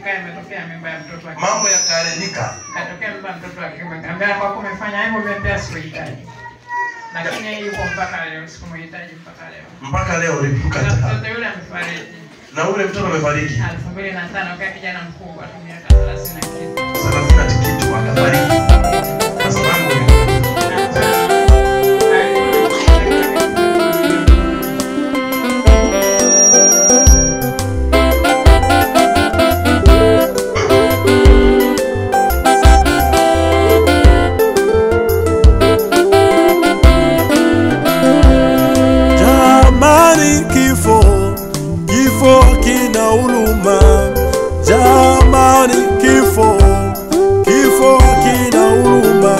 Ikawa imetokea mimba ya mtoto wake. Mambo yakaharibika. Katokea mimba mtoto wa kiume. Nikamwambia kwa kuwa umefanya hivyo mimi pia sikuhitaji. Lakini yuko mpaka leo, sikumhitaji mpaka leo. Mpaka leo ulimkataa. Mtoto yule amefariki. Na ule mtoto amefariki. 2005 kwa kijana mkubwa tu miaka 30 na kitu. 30 na kitu akafariki. Kwa sababu Jamani, kifo kifo hakina huruma,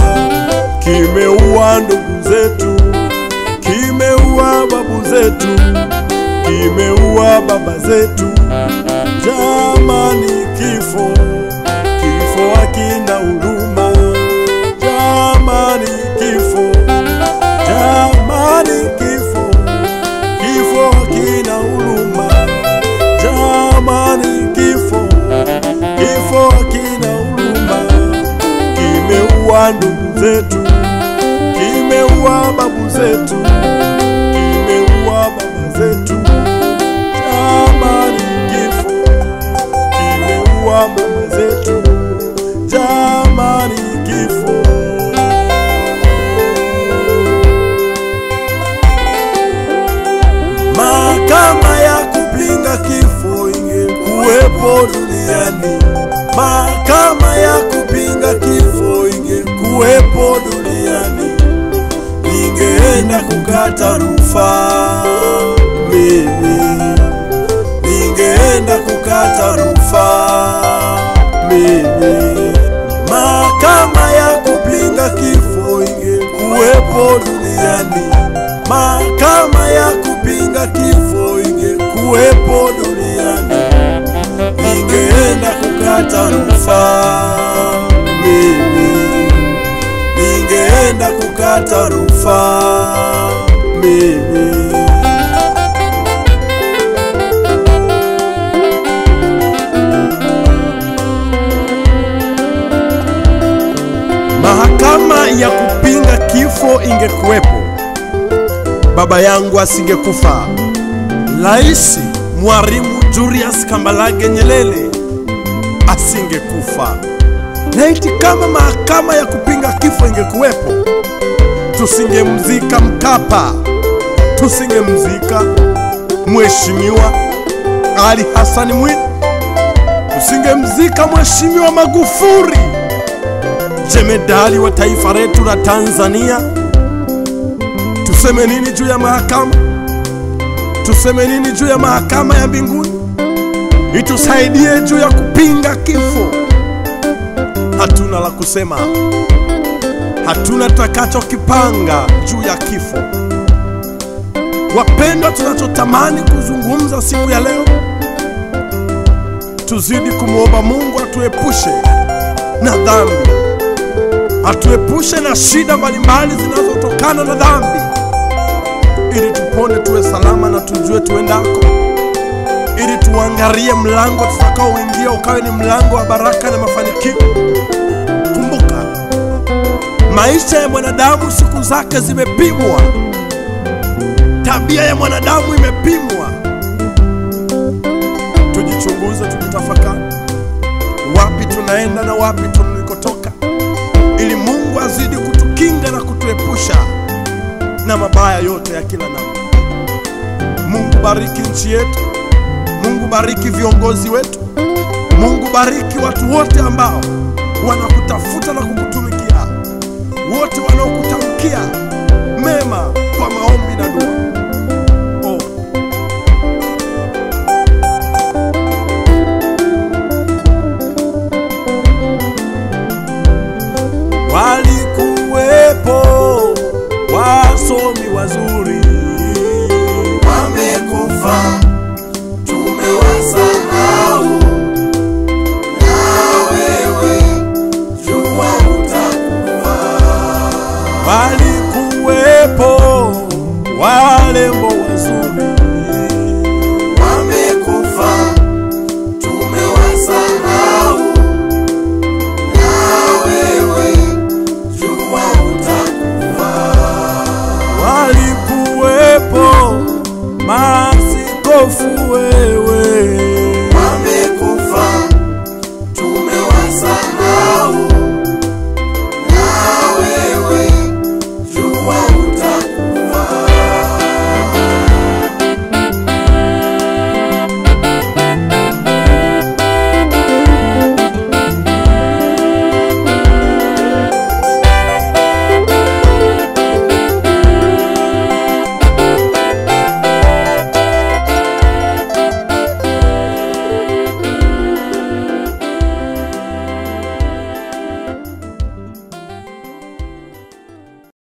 kimeua ndugu zetu, kimeua babu zetu, kimeua baba zetu. Jamani, kifo kifo hakina huruma. Jamani, kifo, jamani, kifo kifo hakina huruma. Jamani, kifo kifo hakina huruma, kimeua ndugu zetu, kimeua babu zetu, kimeua baba zetu. Jamani, kifo kimeua mama zetu. Jamani, kifo. Mahakama ya kupinga kifo ingekuwepo duniani, mahakama ya kupinga kifo ingekuwepo duniani, ningeenda kukata rufaa mimi, ningeenda kukata rufaa mimi. Mahakama ya kupinga kifo ingekuwepo duniani, mahakama ya kupinga kifo ingekuwepo duniani, ningeenda kukata rufaa mimi, ningeenda kukata rufaa mimi. Mahakama ya kupinga kifo ingekuwepo, baba yangu asingekufa. Rais Mwalimu Julius Kambarage Nyerere asingekufa. Laiti kama mahakama ya kupinga kifo ingekuwepo, tusingemzika Mkapa, tusingemzika Mheshimiwa Ali Hassan Mwinyi, tusingemzika Mheshimiwa Magufuli, jemedali wa taifa letu la Tanzania. Tuseme nini juu ya mahakama? Tuseme nini juu ya mahakama ya mbinguni? Itusaidie juu ya kupinga kifo. Hatuna la kusema, hatuna tutakachokipanga juu ya kifo. Wapendwa, tunachotamani kuzungumza siku ya leo, tuzidi kumuomba Mungu atuepushe na dhambi, atuepushe na shida mbalimbali zinazotokana na dhambi, ili tupone, tuwe salama na tujue tuendako, ili tuangalie mlango tutakaoingia ukawe ni mlango wa baraka na mafanikio. Kumbuka, maisha ya mwanadamu siku zake zimepimwa, tabia ya mwanadamu imepimwa. Tujichunguze, tujitafakari, wapi tunaenda na wapi tulikotoka, ili Mungu azidi kutukinga na kutuepusha na mabaya yote ya kila namna. Mungu bariki nchi yetu, Mungu bariki viongozi wetu, Mungu bariki watu wote ambao wanakutafuta na kukutumikia, wote wanaokutamkia mema kwa maombi na dua.